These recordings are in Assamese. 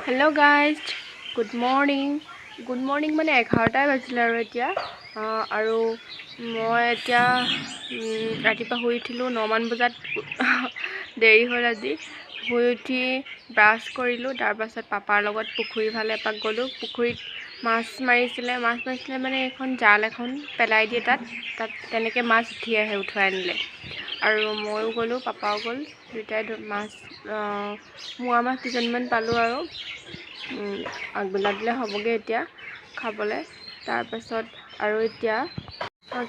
Hello guys, good morning. Good morning. মানে 11টাই বাজিলে আৰু এতিয়া আৰু মই এতিয়া ৰাতিপুৱা শুই উঠিলোঁ 9মান বজাত। দেৰি হ'ল আজি। শুই উঠি ব্ৰাছ কৰিলোঁ, তাৰপাছত পাপাৰ লগত পুখুৰীৰ ফালে এপাক গ'লোঁ। পুখুৰীত মাছ মাৰিছিলে। মাছ মাৰিছিলে মানে এখন জাল এখন পেলাই দিয়ে তাত তাত তেনেকৈ মাছ উঠি আহে, উঠুৱাই আনিলে। আৰু ময়ো গ'লোঁ, পাপাও গ'ল, দুয়োটাই মাছ, মোৱা মাছ দুজনীমান পালোঁ। আৰু আগবেলা দিলে হ'বগৈ এতিয়া খাবলৈ। তাৰপাছত আৰু এতিয়া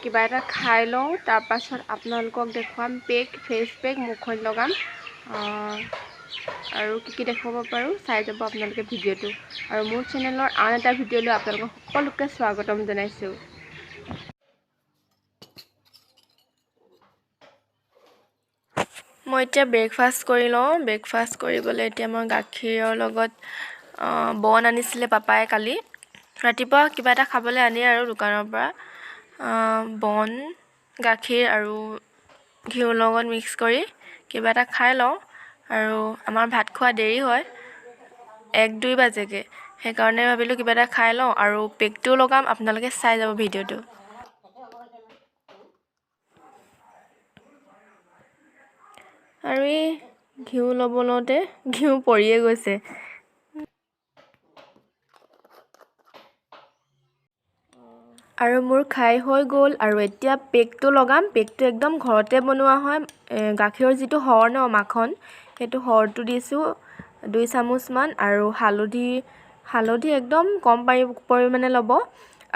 কিবা এটা খাই লওঁ, তাৰপাছত আপোনালোকক দেখুৱাম পেক, ফেচ পেক মুখত লগাম আৰু কি কি দেখুৱাব পাৰোঁ চাই যাব আপোনালোকে ভিডিঅ'টো। আৰু মোৰ চেনেলৰ আন এটা ভিডিঅ'লৈ আপোনালোকক সকলোকে স্বাগতম জনাইছোঁ। মই এতিয়া ব্ৰেকফাষ্ট কৰি লওঁ। ব্ৰেকফাষ্ট কৰিবলৈ এতিয়া মই গাখীৰৰ লগত বন আনিছিলে পাপাই কালি ৰাতিপুৱা, কিবা এটা খাবলৈ আনে আৰু দোকানৰ পৰা। বন, গাখীৰ আৰু ঘিউৰ লগত মিক্স কৰি কিবা এটা খাই লওঁ। আৰু আমাৰ ভাত খোৱা দেৰি হয়, 1-2 বাজেগৈ। সেইকাৰণে ভাবিলোঁ কিবা এটা খাই লওঁ আৰু পেকটোও লগাম। আপোনালোকে চাই যাব ভিডিঅ'টো। আৰু এই ঘিউ ল'ব লওঁতে ঘিউ পৰিয়ে গৈছে। আৰু মোৰ খাই হৈ গ'ল আৰু এতিয়া পেকটো লগাম। পেকটো একদম ঘৰতে বনোৱা হয়। গাখীৰৰ যিটো সৰ ন, মাখন, সেইটো সৰটো দিছোঁ 2 চামুচমান আৰু হালধি, হালধি একদম কম পৰিমাণে ল'ব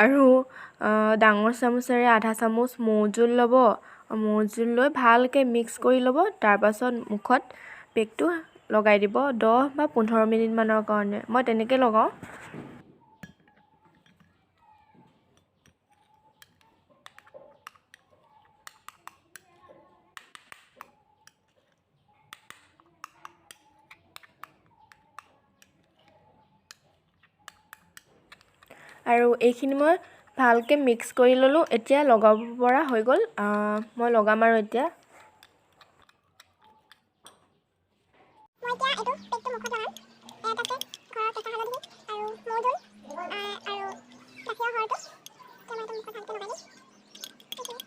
আৰু ডাঙৰ চামুচেৰে আধা চামুচ মৌজোল ল'ব। মৌজোল লৈ ভালকৈ মিক্স কৰি ল'ব। তাৰপাছত মুখত পেকটো লগাই দিব 10 বা 15 মিনিটমানৰ কাৰণে। মই তেনেকৈ লগাওঁ। আৰু এইখিনি মই ভালকৈ মিক্স কৰি ল'লোঁ। এতিয়া লগাব পৰা হৈ গ'ল। মই লগাম আৰু এতিয়া। মই এতিয়া এইটো পেকটো মুখত লগাম। ইয়াত আছে ঘৰৰ কেঁচা হালধি আৰু মৌজোল আৰু গাখীৰৰ সৰটো। এতিয়া মই এইটো মুখত ভালকৈ লগাই দিম সেইখিনি।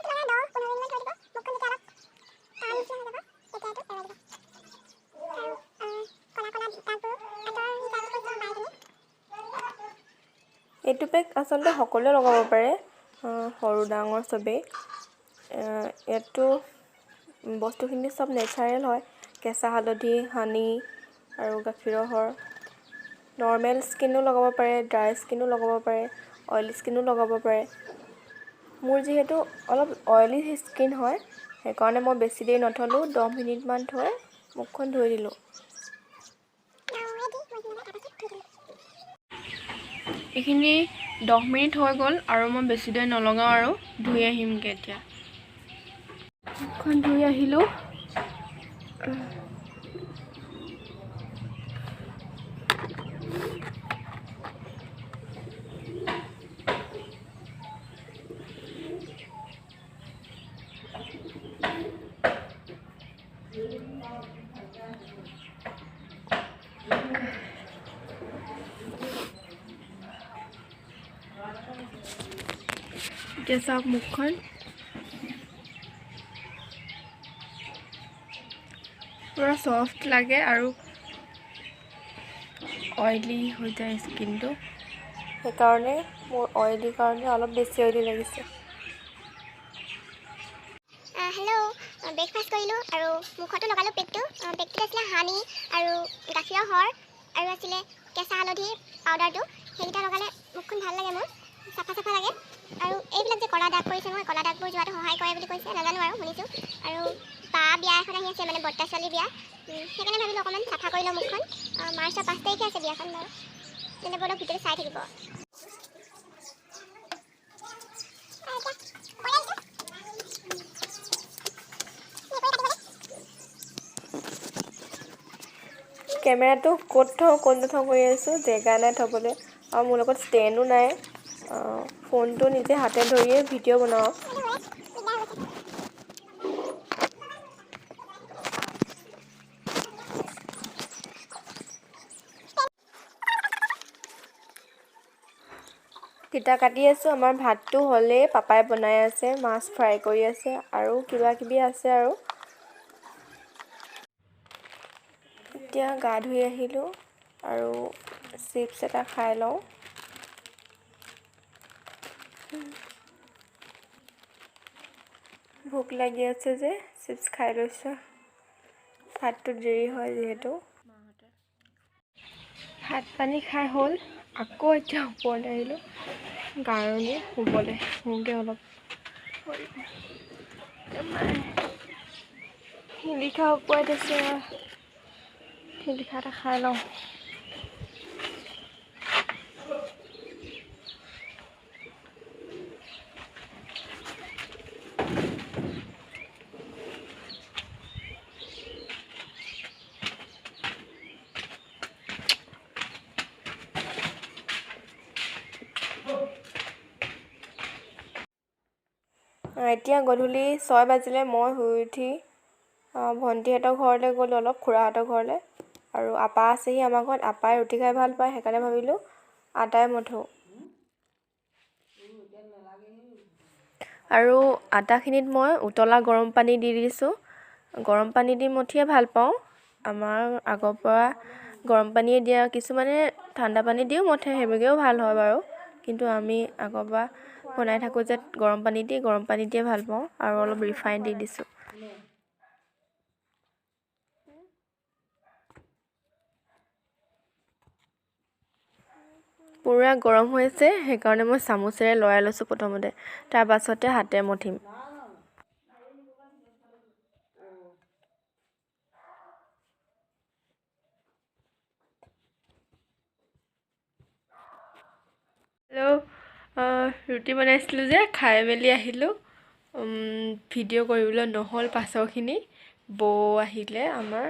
এইটো লগাই 10-15 মিনিটমান থৈ দিব। মুখখন যেতিয়া অলপ টান নিচিনা হৈ যাব, তেতিয়া এইটো এৰুৱাই দিব। আৰু ক'লা ক'লা দাগবোৰ আঁতৰি যায় বুলি কৈছে বাই এজনীয়ে। এইটো পেক আচলতে সকলোৱে লগাব পাৰে, সৰু ডাঙৰ চবেই। ইয়াততো বস্তুখিনি চব নেচাৰেল হয়, কেঁচা হালধি, হানি আৰু গাখীৰৰ সৰ। নৰ্মেল স্কিনো লগাব পাৰে, ড্ৰাই স্কিনো লগাব পাৰে, অইলী স্কিনো লগাব পাৰে। মোৰ যিহেতু অলপ অইলী স্কিন হয়, সেইকাৰণে মই বেছি দেৰি নথলোঁ। 10 মিনিটমান থৈ মুখখন ধুই দিলোঁ। Now ready. মই এইখিনি লগাই তাৰপাছত ধুই দিলোঁ। এইখিনি 10 মিনিট হৈ গ'ল আৰু মই বেছি দেৰি নলগাওঁ আৰু ধুই আহিমগৈ। এতিয়া মুখখন ধুই আহিলোঁ। এতিয়া চাওক মুখখন পূৰা চফ্ট লাগে আৰু অইলি হৈ যায় স্কিনটো। সেইকাৰণে মোৰ অইলি কাৰণে অলপ বেছি অইলি লাগিছে। হেল্ল', ব্ৰেকফাষ্ট কৰিলোঁ আৰু মুখতো লগালোঁ পেকটো। পেকটোত আছিলে হানি আৰু গাখীৰৰ সৰ আৰু আছিলে কেঁচা হালধি পাউডাৰটো। সেইকেইটা লগালে মুখখন ভাল লাগে, মোৰ চাফা চাফা লাগে। আৰু এইবিলাক যে ক'লা দাগ পৰিছে নহয়, ক'লা দাগবোৰ যোৱাটো সহায় কৰে বুলি কৈছে, নাজানো আৰু, শুনিছোঁ। আৰু বা বিয়া এখন আহি আছে, মানে বৰ্তা ছোৱালীৰ বিয়া। সেইকাৰণে ভাবিলোঁ অকণমান চাফা কৰি লওঁ মুখখন। মাৰ্চৰ 5 তাৰিখে আছে বিয়াখন বাৰু। তেন্তে ব'লক, ভিডিঅ'টো চাই থাকিব। এতিয়া বলাই দিছোঁ। কেমেৰাটো ক'ত থওঁ ক'ত নথওঁ কৰি আছোঁ, জেগা নাই থ'বলৈ আৰু মোৰ লগত ষ্টেণ্ডো নাই। ফোনটো নিজে হাতে ধৰিয়ে ভিডিঅ' বনাওঁ। তিতা কাটি আছোঁ, আমাৰ ভাতটো হ'লেই, পাপাই বনাই আছে, মাছ ফ্ৰাই কৰি আছে আৰু কিবা কিবি আছে। আৰু এতিয়া গা ধুই আহিলোঁ আৰু চিপছ এটা খাই লওঁ। ভোক লাগি আছে যে চিপছ খাই লৈছোঁ, ভাতটো দেৰি হয় যিহেতু। ভাত পানী খাই হ'ল, আকৌ এতিয়া ওপৰলৈ আহিলোঁ গাৰণি শুবলৈ, শুওঁগৈ অলপ। শিলিখা ওপৰত আছে, শিলিখা এটা খাই লওঁ। এতিয়া গধূলি 6 বাজিলে, মই শুই উঠি ভণ্টিহঁতৰ ঘৰলৈ গ'লোঁ অলপ, খুৰাহঁতৰ ঘৰলৈ। আৰু আপা আছেহি আমাৰ ঘৰত, আপাই ৰুটি খাই ভাল পায়, সেইকাৰণে ভাবিলোঁ আটাই মথোঁ। আৰু আটাখিনিত মই উতলা গৰম পানী দি দিছোঁ। গৰম পানী দি মঠিয়ে ভাল পাওঁ, আমাৰ আগৰ পৰা গৰম পানীয়ে দিয়া। কিছুমানে ঠাণ্ডা পানী দিও মঠে, সেইভাগেও ভাল হয় বাৰু, কিন্তু আমি আগৰ পৰা বনাই থাকোঁ যে গৰম পানী দি, গৰম পানী দিয়ে ভাল পাওঁ। আৰু অলপ ৰিফাইন দি দিছোঁ। পূৰা গৰম হৈ আছে, সেইকাৰণে মই চামুচেৰে লৰাই লৈছোঁ প্ৰথমতে, তাৰ পাছতে হাতেৰে মঠিম। হেল্ল', ৰুটি বনাইছিলোঁ যে, খাই মেলি আহিলোঁ। ভিডিঅ' কৰিবলৈ নহ'ল পাছৰখিনি। বৌ আহিলে, আমাৰ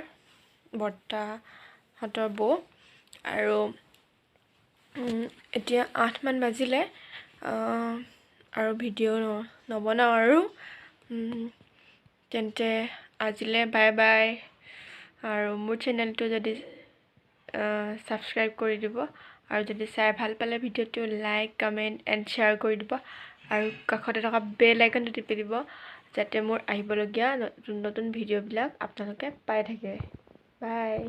বৰ্তাহঁতৰ বৌ। আৰু এতিয়া 8মান বাজিলে, আৰু ভিডিঅ' নবনাওঁ আৰু। তেন্তে আজিলৈ বাই বাই। আৰু মোৰ চেনেলটো যদি ছাবস্ক্ৰাইব কৰি দিব, আৰু যদি চাই ভাল পালে ভিডিঅ'টো লাইক, কমেণ্ট এণ্ড শ্বেয়াৰ কৰি দিব, আৰু কাষতে থকা বেল আইকনটো টিপি দিব, যাতে মোৰ আহিবলগীয়া নতুন নতুন ভিডিঅ'বিলাক আপোনালোকে পাই থাকে। বাই।